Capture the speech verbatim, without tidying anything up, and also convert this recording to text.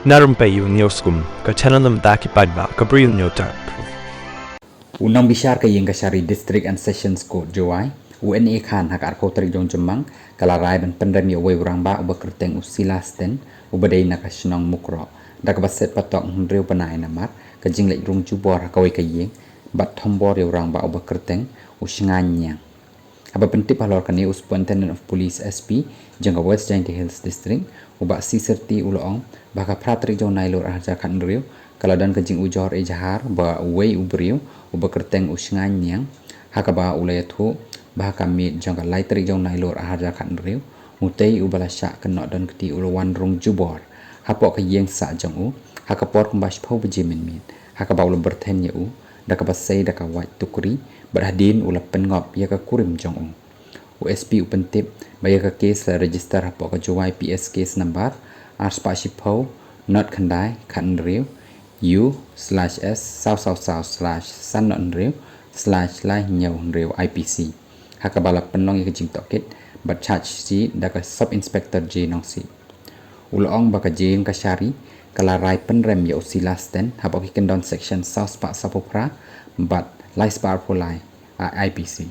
Na rympei ïa u News Kum, ka channel na bynta ki paidbah kaba ïohi ïa u tep. U nongbishar ka ïing kashari District and Sessions Court Jowai, u N A Khan, ha ka arphew tarik jong u Jymmang ka la rai ban pynrem ïa uwei u rangbah uba kyrteng u Silas Ten, uba dei na ka shnong Mukroh, da kaba set patok hynriew bnai namar ka jingleit rung jubor ha kawei ka ïing bad thombor ïa u rangbah uba kyrteng u Shngain Niang. Haba pyntip halor kane, u Superintendent of Police, S P, jong ka West Jaintia Hills District, u Bah C Syrti, u la ong ba ha ka phra tarik jong u Nailur arhajar khathynriew ka la don ka jingujor ejahar ba uwei u briew uba kyrteng u Shngain Niang, ha kaba u la ïathuh ba ha ka miet jong ka lai tarik jong u Nailur arhajar khathynriew, utei uba la shah kynnoh don kti u la wan rung jubor hapoh ka ïing sah jong u ha ka por kumba shiphew baje mynmiet, ha kaba u la byrthen ïa u da kaba sei da ka wait tukri bad hadien u la pynngop ïa ka kurim jong u. U S P u pyntip ba ïa ka kes la register hapoh ka Jowai P S case number ar spah shiphew nod khyndai khathynriew U slash S saw saw saw slash san nod hynriew slash lai hynñiew hynriew I P C, ha kaba la pynlong ïa ka jingtohkit bad charge sheet da ka Sub Inspector J Nongsiej. U la ong ba ka ïing kashari ka la rai pynrem ïa u Silas Ten hapoh ki kyndon section saw spah sawphew phra bad lai spah arphew lai I P C.